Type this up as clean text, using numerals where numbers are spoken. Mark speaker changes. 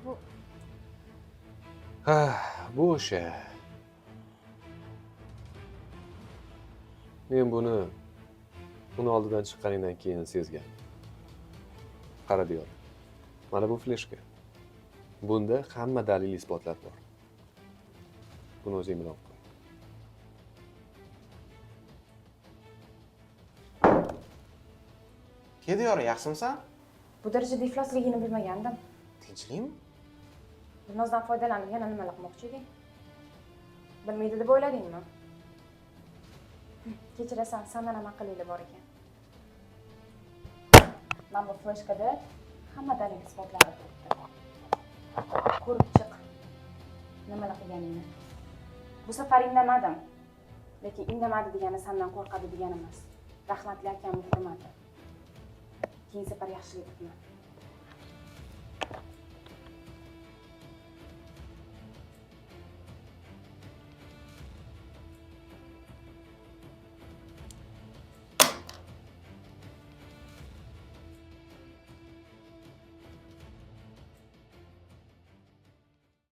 Speaker 1: Bu
Speaker 2: Ha, bu o'sha. Men buni uni oldidan chiqqaningdan keyin sezgan. Qara Diyor. Mana bu fleshka. Bunda hamma dalil isbotlar bor. Buni o'zing bilan qo'y.
Speaker 3: Ke Diyora, yaxshimisan?
Speaker 1: Bu darajada iflosligini bilmagandim.
Speaker 3: Tinchlikmi?
Speaker 1: Dilnozdan foydalanib yana nimalar qilmoqchi eding? Bilmaydi deb o'yladingmi? Kechirasan, sandan ham aqlli bor ekan. Mana bu fleshkada hamma dalil isbotlari turibdi. Ko'rib chiq nimalar qilganingni. Bu safar indamadim. Lekin indamadi degani sandan qo'rqadi degani emas. Rahmatli akamning hurmati. Keyingi safar yaxshilik kutma.